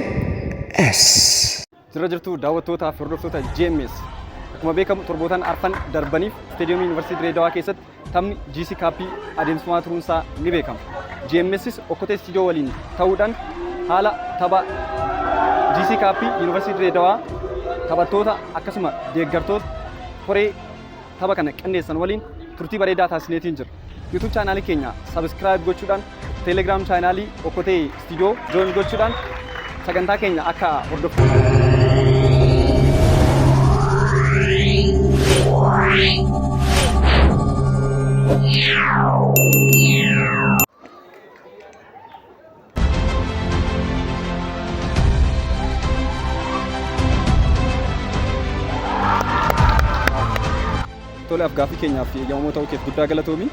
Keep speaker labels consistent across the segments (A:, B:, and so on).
A: GMS.
B: Jira jirtu daawwattootaa fi hordoftoota GMS. Akkuma beekamu torbootaan arfan darbaniif isteediyoomii Yuunivarsiitii Dirree Dawaa keessatti taphni GC Kaappii adeemsifamaa turuunsaa ni beekama. GMSs Okkotee Istiidiyoo waliin ta'uudhaan haala tapha GC Kaappii Yuunivarsiitii Dirree Dawaa taphattoota akkasuma deeggartoota koree tapha kana qindeessan waliin turtii bareedaa taasisneetiin jira. YouTube chaanaalii keenya subscribe gochuudhaan Telegram chaanaalii Okkotee Istiidiyoo join gochuudhaan sagantaa keenya akka hordoftu. Tole, afgaaffii keenyaaf eeyyamamoo ta'uu keef guddaa galatoomi.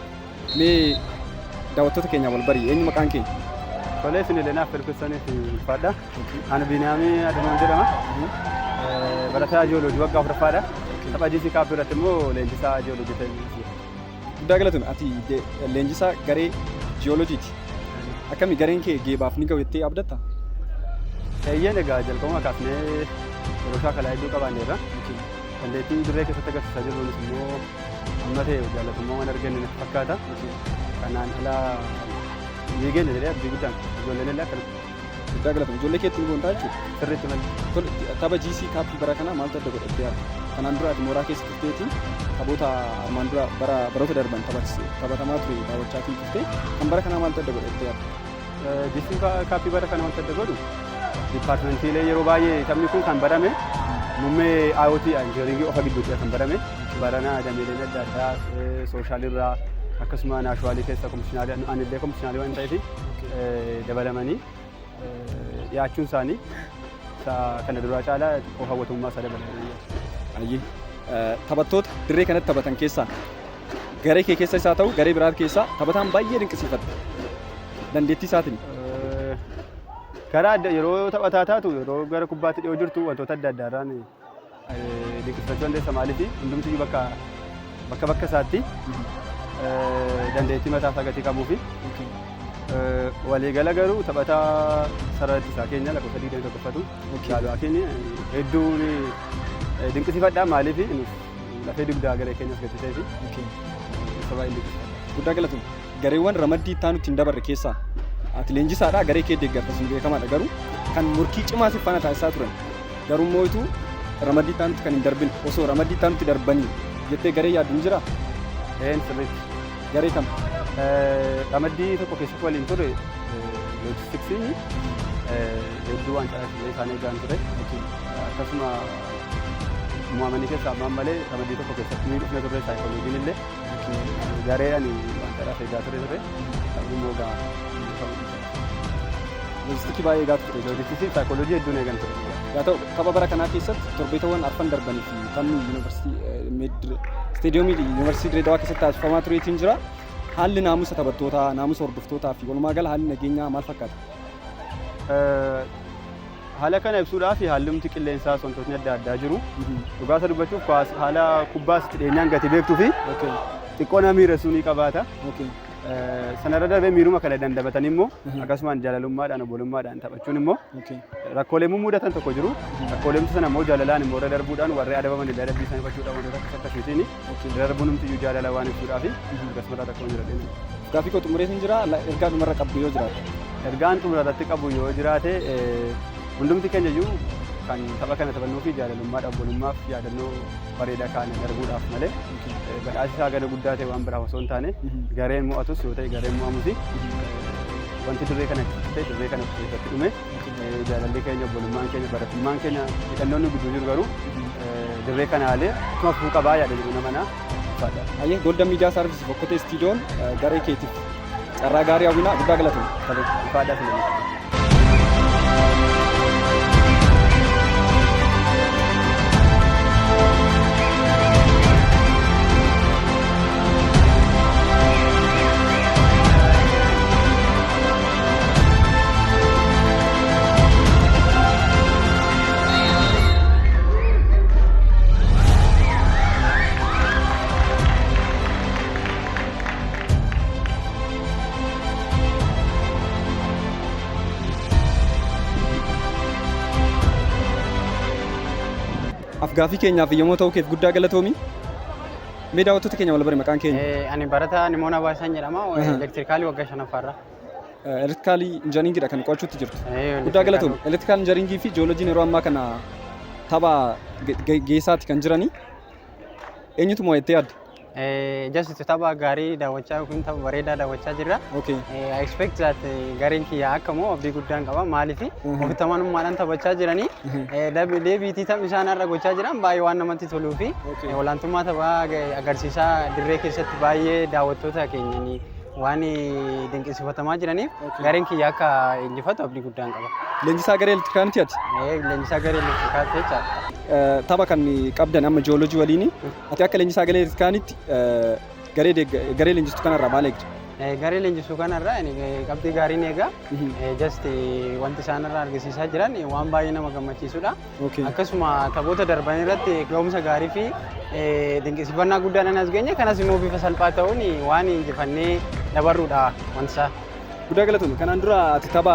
B: Mee daawwattoota keenya wal barii, eenyu maqaan keenya?
C: Tolee, isin illee naaf hirkissaniif ulfaadha. Ani Biiniyaamii Adamaan jedhama. Barataa jiyooloojii waggaa afuraffaadha. Tapha GC Cup irratti immoo leenjisaa jiyooloojii ta'e.
B: Guddaa galatoomi. Ati leenjisaa garee jiyooloojiiti. Akkami, gareen kee geebaaf ni ga'u jettee abdatta?
C: Eeyyeen, egaa jalqabuma kaasnee yeroo shaakalaa hedduu qabaanneerra. Dandeettii dirree keessatti agarsiisaa jirruunis immoo amma ta'e jaalatamummaa waan arganne natti fakkaata. Kanaan ala ni geenya jedhee abdii guddaan, ijoolleen illee akkanuma.
B: Guddaa galatoomi. Ijoollee keetti ni boontaa jechuudha.
C: Sirriitti malee.
B: Tole, tapha GC Cup bara kanaa maaltu adda godhattee yaadda? Kanaan dura ati mooraa keessa turteeti taphoota armaan dura bara baroota darban taphatamaa ture daawwachaatiin turte, kan bara kanaa maaltu adda godhattee yaadda?
C: GC Cup bara kana wanta adda godhu, dipaartimentiilee yeroo baay'ee taphni kun kan barame muummee IoT injineringii qofa gidduutti kan barame, barana dameeleen adda addaa sooshaal irraa akkasuma naashuwaalii keessa komishinaalii, anillee komishinaalii waan ta'eef, dabalamanii dhiyaachuun isaanii kana duraa caalaa xiqqoo hawwatummaa isaa dabalanii.
B: Ayyee. Taphattoota dirree kanatti taphatan keessaa, garee kee keessa isaa ta'u garee biraa keessaa, taphataan baay'ee dinqisiifatte dandeettii isaatiin?
C: Karaa adda yeroo taphataa taatu, yeroo gara kubbaatti dhiyoo jirtu, wantoota adda addaarraan dinqisiifachuu dandeessa. Maaliif, hundumtiyyuu bakka bakka bakka isaatti dandeettii mataa isaa gatii qabuu fi waliigala garuu taphataa sarara ittisaa keenya lakkoofsa 21ffatu Jaalwaa keenya hedduu dinqisiifadha. Maaliif, lafee dugdaa garee keenyas gatii ta'ee fi isa baay'ee dinqisiifadha.
B: Guddaa galatoomi. Gareewwan ramaddii itti aanutti hin dabarre keessaa, ati leenjisaadha, garee kee deeggarta, sun beekamaadha, garuu kan morkii cimaa si faana taasisaa turan, garuu immoo ituu ramaddii itti aanutti kan hin darbin, osoo ramaddii itti aanutti darbanii jettee garee yaaddu ni jiraa?
C: Een, sirriitti.
B: Garee kam?
C: Ramaddii tokko keessatti waliin ture loojistiksiin hedduu waan caalaa isaan eegaan ture. Akkasuma mo'amanii keessaa ammaan malee ramaddii tokko keessatti ni dhufne turre. Saayikolojiin illee garee ani waan caalaa eegaa ture ture. Ta'uu immoo gaa
B: Loojistikii baay'ee eegaa turte jechuudha.
C: Loojistiksii fi saayikoloojii hedduun eegan ture.
B: Yaa ta'u, tapha bara kanaa keessatti torbeetawwan arfan darbanii fi taphni yuunivarsiitii isteediyoomii yuunivarsiitii Dirree Dawaa keessatti taasifamaa tureetiin jira. Haalli naamusa taphattootaa, naamusa hordoftootaa fi walumaa gala haalli nageenyaa maal fakkaata?
C: Haala kana ibsuudhaaf haalli qilleensaa, wantootni adda addaa jiru. Dhugaasa dubbachuuf haala kubbaas itti dhiyeenyaan gati beektuu fi xiqqoo nama miiressuu ni qabaata. Sanarra darbee miiruma kana dandamatanii immoo akkasumaan jaalalummaadhaan, obbolummaadhaan taphachuun immoo rakkoolee mummudatan tokko jiru. Rakkoolee sana immoo jaalalaan immoo irra darbuudhaan, warri adabaman illee adabbii isaanii fudhachuudhaan, wantoota akkas akkasiitiin darbuun humtiyyuu jaalala waan ibsuudhaaf akkasumas rakkoon jira.
B: Gaaffii koo xumureetiin jira. Ergaa dhumarra qabdu yoo jiraate.
C: Ergaan xumura irratti qabu yoo jiraate, hundumti keenya iyyuu kan tapha kana taphannuu fi jaalalummaadha, obbolummaaf, yaadannoo bareedaa kaane darbuudhaaf malee badhaasi isaa gana guddaa ta'e waan biraaf osoo hin taane, gareen mo'atus yoo ta'e gareen mo'amus, wanti dirree kana ta'e dirree kana keessatti dhume, jaalalli keenya, obbolummaan keenya, baratummaan keenya, hidhannoon nu gidduu jiru garuu dirree kana haalee akkuma fufuu qabaa yaada jiru nama naa.
B: Ayyee, Golden Media Service Okkotee Istiidiyoon garee keetiif carraa gaarii hawwinaa, guddaa galatoomi.
C: Ulfaadhaa filannoo.
B: Afgaaffii keenyaaf yommuu ta'u keef guddaa galatoomi. Mee daawwattoota keenya wal bari maqaan keenya.
A: Ani barataa Nimoona Baasaan jedhama. Electrical waggaa shanaffaarra.
B: Electrical engineeringiidha kan qo'achuutti jirtu. Guddaa galatoomi. Electrical engineering fi jiyooloojiin yeroo ammaa kana tapha geessaatti kan jiranii. Eenyutu mo'attee yaadda?
A: Just tapha gaarii daawwachaa yookiin tapha bareedaa daawwachaa jirra. I expect that gareen kiyya akka moo abdii guddaan qaba. Maaliif ofitti amanummaadhaan taphachaa jiranii deebiitii taphni isaan har'a gochaa jiran baay'ee waan namatti toluu fi olaantummaa taphaa agarsiisaa dirree keessatti baay'ee daawwattoota keenyanii waan dinqisiifatamaa jiraniif gareen kiyya akka injifatu abdii guddaan qaba.
B: Leenjisaa garee elektirikaaniiti ati?
A: Leenjisaa garee elektirikaati jechaadha.
B: Tapha kan qabdan amma jiyooloojii waliini. Ati akka leenjisaa garee elektirikaanitti garee leenjistuu kanarraa maal eegda?
A: Garee leenjisuu kanarraa qabxii gaariin eega. Just wanti isaan irraa argisiisaa jiran waan baay'ee nama gammachiisudha. Akkasuma taphoota darban irratti ga'umsa gaarii fi dinqisiifannaa guddaadhaan as geenye kanas immoo bifa salphaa ta'uun waan injifannee dabarruudha wanti isaa.
B: Guddaa galatoomi. Kanaan dura ati tapha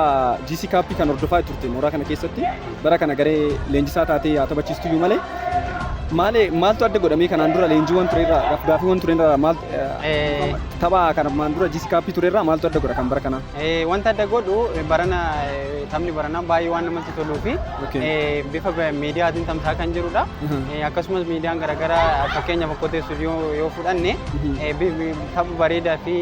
B: GC Cup kan hordofaa turte mooraa kana keessatti bara kana garee leenjisaa taatee haa taphachiistu iyyuu malee maali maaltu adda godhamee kanaan dura leenjiiwwan ture irraa gaaffiiwwan ture irraa maal tapha kanaan dura GC Cup ture irraa maaltu adda godha kan bara kanaa?
A: Wanta adda godhu barana taphni baranaa baay'ee waan namatti toluu fi bifa miidiyaatiin tamsa'aa kan jirudha. Akkasumas miidiyaan garaagaraa fakkeenyaaf Okkotee Studio yoo fudhanne tapha bareedaa fi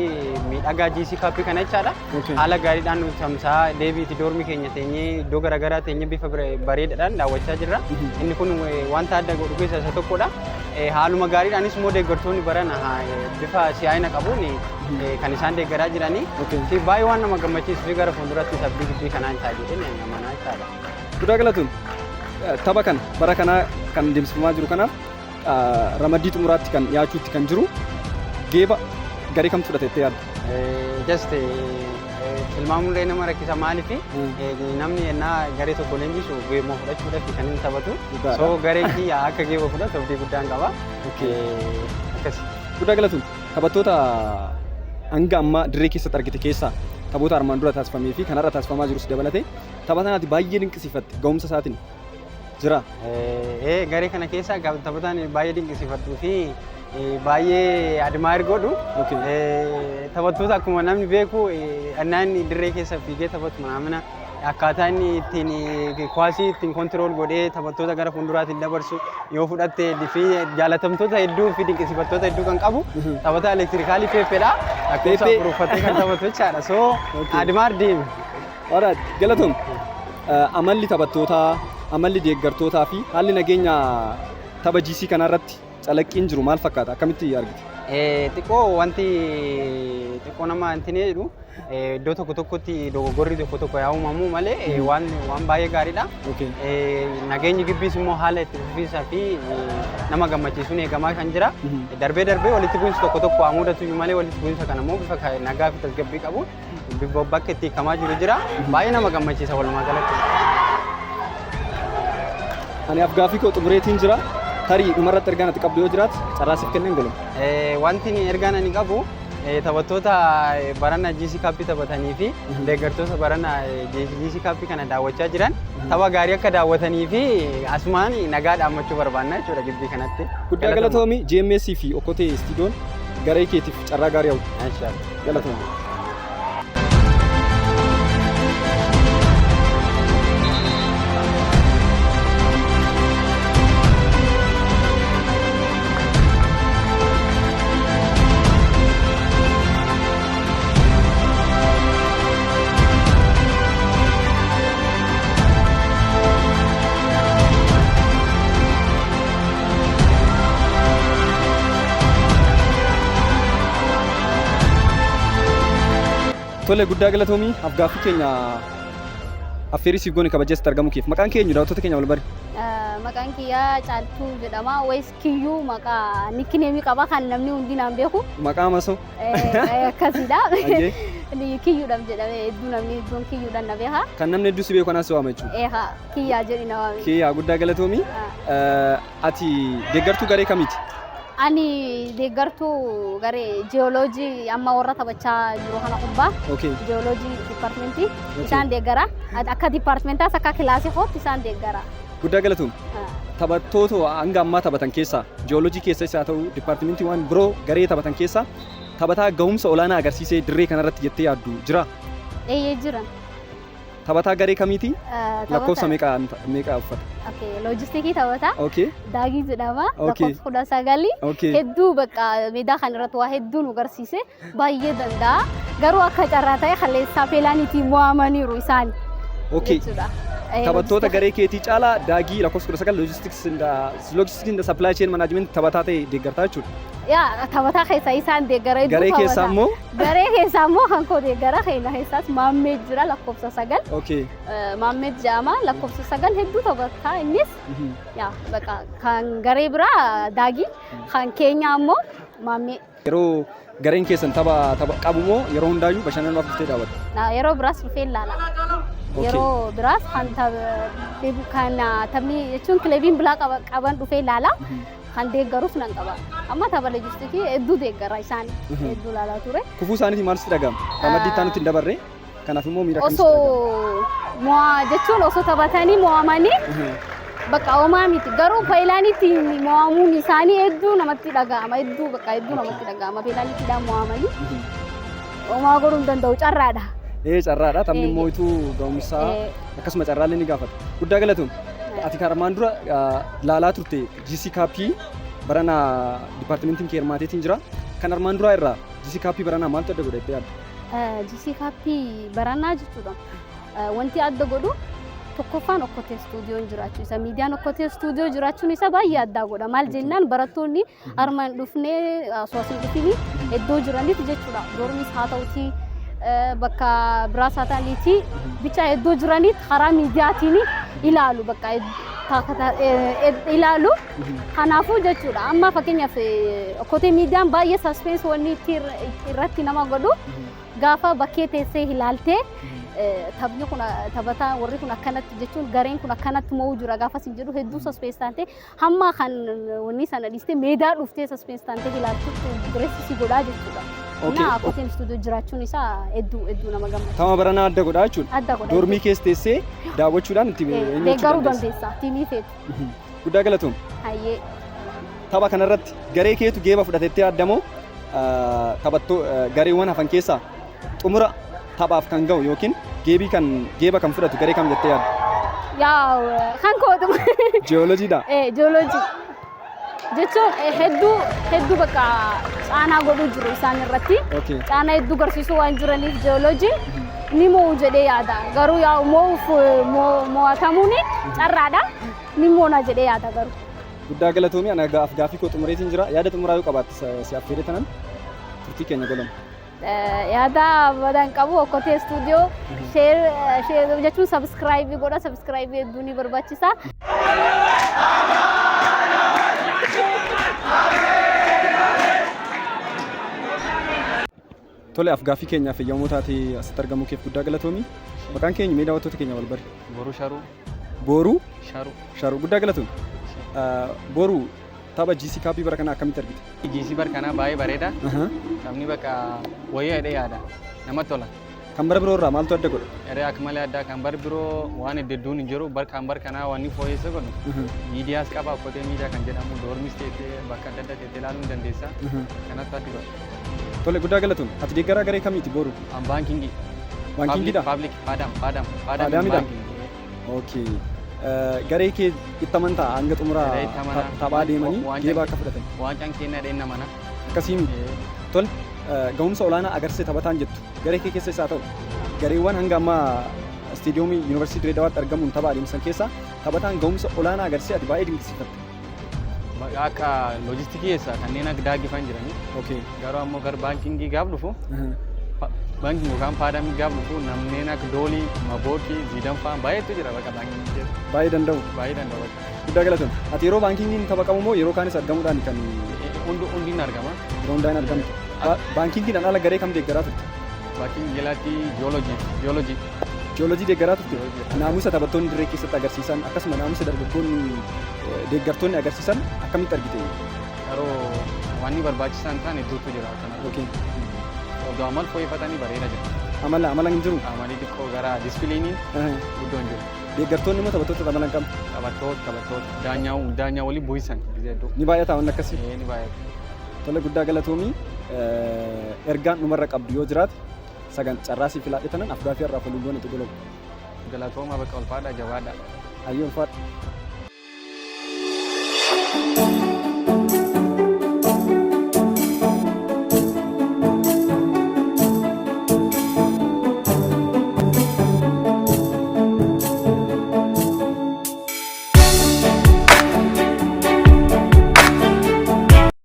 A: miidhagaa GC Cup kana jechaadha. Haala gaariidhaan nu tamsa'aa deebiitti dorm keenya teenyee iddoo garaagaraa teenyee bifa bareedaadhaan daawwachaa jirra. Inni kun wanta adda godhu keessaa isa tokkodha. Haaluma gaariidhaanis immoo deeggartoonni barana bifa si'aayina qabuun kan isaan deeggaraa jiranii. Fi baay'ee waan nama gammachiisuu fi gara fuulduratti abdii guddaa kanaan ta'a jedhee amanaa jechaadha.
B: Guddaa galatoon tapha kana bara kanaa kan deemsifamaa jiru kanaaf ramaddii xumuraatti kan dhiyaachuutti kan jiru geeba garee kamtu fudhate jettee yaadda?
A: Just tilmaamuun nama rakkisa maaliif namni ennaa garee tokko leenjisu geeba fudhachuudhaaf kan inni taphatu. So gareen kiyya akka geeba fudhatu abdii guddaan qaba. Akkas.
B: Guddaa galatoon taphattoota hanga ammaa dirree keessatti argite keessaa taphoota armaan dura taasifamee fi kanarra taasifamaa jirus dabalatee taphataan ati baay'ee dinqisiifatte ga'umsa isaatiin jira.
A: Garee kana keessa taphataan baay'ee dinqisiifadhuu fi baay'ee admire godhu taphattoota akkuma namni beeku ennaa inni dirree keessa fiigee taphatu maamina akkaataa inni ittiin kuwaasii ittiin control godhee taphattoota gara fuulduraatiin dabarsu yoo fudhatte fi jaalatamtoota hedduu fi dinqisiifattoota hedduu kan qabu taphataa electrical Peeppeedha. Lakkoofsa afur uffatee kan taphatu jechaadha. So admire deemi.
B: Alright, galatoom. Amalli taphattootaa, amalli deeggartootaa fi haalli nageenya tapha GC kanarratti calaqqiin jiru maal fakkaata? Akkamitti argite?
A: Xiqqoo wanti xiqqoo nama wanti jedhu iddoo tokko tokkotti dogoggorri tokko tokko yaa uumamu malee waan baay'ee gaariidha. Nageenyi gibbiis immoo haala itti fufiinsaa fi nama gammachiisuun eegamaa kan jira. Darbee darbee walitti bu'iinsi tokko tokko haa mudatu malee walitti bu'iinsa kana immoo bifa nagaa fi tasgabbii qabuun bakka itti hiikamaa jiru jira. Baay'ee nama gammachiisa walumaa galatti.
B: Ani afgaaffii koo xumureetiin jira. Tarii dhumarratti ergaan ati qabdu yoo jiraate carraa siif kenneen goloma.
A: Wanti ergaan ani qabu taphattoota barana GC Cup taphatanii fi deeggartoota barana GC Cup kana daawwachaa jiran tapha gaarii akka daawwatanii fi asumaan nagaa dhaammachuu barbaanna jechuudha gibbii kanatti.
B: Guddaa galatoomi GMS fi Okkotee Istiidoon garee keetiif carraa gaarii hawwu. Galatoomi. Tole, guddaa galatoomii afgaaffii keenya affeerii siif goone kabajeessatti argamu keef maqaan keenya daawwattoota keenya wal bari.
D: Maqaan kiyyaa Caaltuu jedhama. Wayis Kiyyuu maqaa nickname qaba kan namni hundi naan beeku.
B: Maqaa masoo.
D: Akkasidha. Kiyyuudhaaf jedhamee hedduu namni hedduun kiyyuudhaan na beeka.
B: Kan namni hedduu si beeku kanaas si waama jechuudha.
D: Eehaa, kiyyaa jedhi na waame.
B: Kiyyaa, guddaa galatoomii. Ati deeggartuu garee kamiiti?
D: Ani deeggartuu garee jiyooloojii amma warra taphachaa jiru kana kubbaa. Jiyooloojii department isaan deeggara. Akka departmentaas akka kilaasii kootti isaan deeggara.
B: Guddaa galatoom. Taphattoota hanga ammaa taphatan keessaa jiyooloojii keessa isaa ta'u dipaartimentiiwwan biroo garee taphatan keessaa taphataa gahumsa olaanaa agarsiisee dirree kanarratti jettee yaaddu jira?
D: Eeyyee, jiran.
B: Taphataa garee kamiiti? Lakkoofsa meeqa meeqa uffata?
D: Okay, loojistikii taphataa. Daagii jedhama. Lakkoofsa 19. Hedduu bakka meedaa kan irratti waa hedduu nu agarsiise, baay'ee danda'a. Garuu akka carraa ta'e kaleessaa peelaaniitiin mo'amaniiru isaan jechuudha.
B: Taphattoota garee keetii caalaa Daagii lakkoofsa 19 logistics and supply chain management taphataa ta'e deeggartaa jechuudha.
D: Yaa, taphataa keessaa isaan deeggara hedduu.
B: Garee keessaa
D: taphataa.
B: Immoo?
D: Garee keessaa immoo kan koo deeggara keenya keessaas Maammee jira, lakkoofsa 9. Maammee jedhama, lakkoofsa 9, hedduu taphataa innis. Yaa, bakka kan garee biraa Daagii, kan keenya ammoo Maammee.
B: Yeroo gareen keessan tapha tapha qabu moo yeroo hundaayyuu bashannanuuf dhuftee daawwatta?
D: Yeroo biraas dhufee ilaala. Yeroo biraas kan kan taphni jechuun kilabiin bilaa qaban dhufee ilaala. Kan deeggarus nan qaba. Amma tapha loojistikii hedduu deeggara, isaan hedduu ilaalaa ture.
B: Kufuu isaaniitiin maal sitti dhaga'ama? Ramaddii itti aanutti hin dabarre. Kanaaf immoo miira akkamii sitti dhaga'ama?
D: Osoo mo'aa jechuun osoo taphatanii mo'amanii bakka homaa miti. Garuu peelaaniitti mo'amuun isaanii hedduu namatti dhaga'ama. Hedduu bakka hedduu namatti dhaga'ama. Peelaaniittiidhaan mo'amanii homaa godhuu hin danda'u, carraadha.
B: Ee, carraadha. Taphni immoo ituu ga'umsaa akkasuma carraallee ni gaafata. Guddaa galatoom. Ati armaan dura laalaa turte GC Cupii barana dipaartimentiin kee hirmaateetiin jira. Kan armaan duraa irraa GC Cupii baranaa maaltu adda godha jettee yaadda?
D: GC Cupii baranaa jechuudha. Wanti adda godhu tokkoffaan Okkotee Istuudiyoon jiraachuu isa, miidiyaan Okkotee Istuudiyoo jiraachuun isa baay'ee addaa godha. Maal jennaan, barattoonni armaan dhufnee osoo as hin dhufini iddoo jiranitti jechuudha. Dormis haa ta'uti, bakka biraas haa ta'aniiti, bicha iddoo jiranitti karaa miidiyaatiin ilaalu, bakka ilaalu. Kanaafuu jechuudha, amma fakkeenyaaf Okkotee miidiyaan baay'ee suspense wanni irratti nama godhu, gaafa bakkee teessee ilaaltee taphni kun, taphataa warri kun akkanatti jechuun gareen kun akkanatti mo'uu jira gaafa sin jedhu, hedduu suspense taate hamma kan wanni sana dhiistee meedaa dhuftee suspense taatee ilaaltutti dureessi si godhaa jechuudha. Naa Okkoteen istuudiyoo jiraachuun isaa hedduu hedduu nama gammachiisa.
B: Tapha baranaa adda godhaa jechuudha.
D: Adda godha.
B: Dormii keessa teessee daawwachuudhaan itti eenyachuu
D: Deeggaruu
B: dandeessa.
D: dandeessa tiimii feetu.
B: Guddaa galatoom.
D: Hayyee.
B: Tapha kanarratti garee keetu geeba fudhatettee yaaddamoo taphattoo gareewwan hafan keessaa xumura taphaaf kan ga'u yookiin geebii kan geeba kan fudhatu garee kam jettee yaadda?
D: Yaa, kan kootu.
B: Jiyooloojiidha.
D: Jiyooloojii. Jechuun hedduu hedduu bakka caanaa godhuu jiru isaan irratti. Caanaa hedduu garsiisuu waan jiraniif jiyooloojii ni mo'u jedhee yaada. Garuu yaa, mo'uuf mo'atamuun carraadha. Ni mo'na jedhee yaada garuu.
B: Guddaa galatoomii, ana gaaf gaafii koo xumureetiin jira. Yaada xumuraa yoo qabaatte si affeeree tanan turtii keenya godhamu.
D: Yaada badan qabu, Okkotee Istuudiyoo share jechuun subscribe godha, subscribe hedduu ni barbaachisa.
B: Tole, af gaaffii keenyaaf eeyyamamoo taatee asitti argamuu keef guddaa galatoomi. Maqaan keenya mee daawwattoota keenya wal bari.
E: Boruu Sharuu.
B: Booruu
E: Sharuu.
B: Sharuu, guddaa galatoomi. Booruu, tapha GC Cupii bara kana akkamitti argite?
E: GC bara kanaa baay'ee bareeda. Taphni bakka wayyaa jedhee yaada. Namatti tola.
B: Kan bara biroo irraa maaltu adda godha?
E: Eree, akka malee addaa. Kan bara biroo waan hedduun hin jiru. Kan bara kanaa waan inni fooyyessa godhu. Miidiyaas qaba, Okkotee Miidiyaa kan jedhamu, dormis teessee bakka adda addaa teessee ilaaluu ni dandeessa. Kanatti adda godha.
B: Tole, guddaa galatoom. Ati deeggaraa garee kamiiti, Boru?
E: An baankingii.
B: Baankingiidha?
E: Public, Paadaam, Paadaam.
B: Paadaamidha? Okay. Garee kee itti amantaa hanga xumuraa
E: Garee itti amanaa.
B: Taphaa deemanii geeba akka fudhatan?
E: Waancaan keenya dheenna mana.
B: Akkasiin tole, ga'umsa olaanaa agarsiise taphataan jettu garee kee keessa isaa ta'u gareewwan hanga ammaa istiidiyoomii Yuunivarsiitii Dirree Dawaatti argamuun tapha adeemsan keessaa taphataan ga'umsa olaanaa agarsiise ati baay'ee dinqisiifatte?
E: Akka loojistikii keessa kanneen akka daagifan jiranii. Garuu ammoo gara baankingii gaaf dhufu, baankingii yookaan paadaamii gaaf dhufu, namneen akka Doolii, Mabookii, Ziidan fa'aa baay'eetu jira bakka baankingii keessa.
B: Baay'ee danda'u.
E: Baay'ee danda'u bakka.
B: Guddaa galatoom. Ati yeroo baankingiin tapha qabu moo yeroo kaanis argamuudhaan kan
E: Hundi hundi ni argama.
B: Yeroo hundaa hin argamtu? Baankingiidhaan ala garee kam deeggaraa turte?
E: Baankingii jalatti jiyoolojii. Jiyoolojii.
B: Jiyoolojii deeggaraa turte. Naamusa taphattoonni dirree keessatti agarsiisan akkasuma naamusa dargaggoonni deeggartoonni agarsiisan akkamitti argite?
E: Garuu wanni barbaachisaa hin taane hedduutu jira. Kanaaf odoo amal fooyyeffatanii bareeda jira.
B: Amala amala hin jiru.
E: Amalii xiqqoo gara dispiliiniin guddoo hin jiru.
B: Deeggartoonni immoo taphattoota taphan qabdu.
E: Taphattoota daanyaa waliin bu'isan gisee hedduu.
B: Ni baay'ata waan akkasii.
E: Ni baay'ata.
B: Tole, guddaa galatoomii. Ergaan dhumarra qabdu yoo jiraate sagan carraa siif filaadhe tanan afgaaffii irraa waliin goone xugulamu.
E: Galatooma, bakka ulfaadhaa, jabaadhaa.
B: Hayyoo, ulfaadha.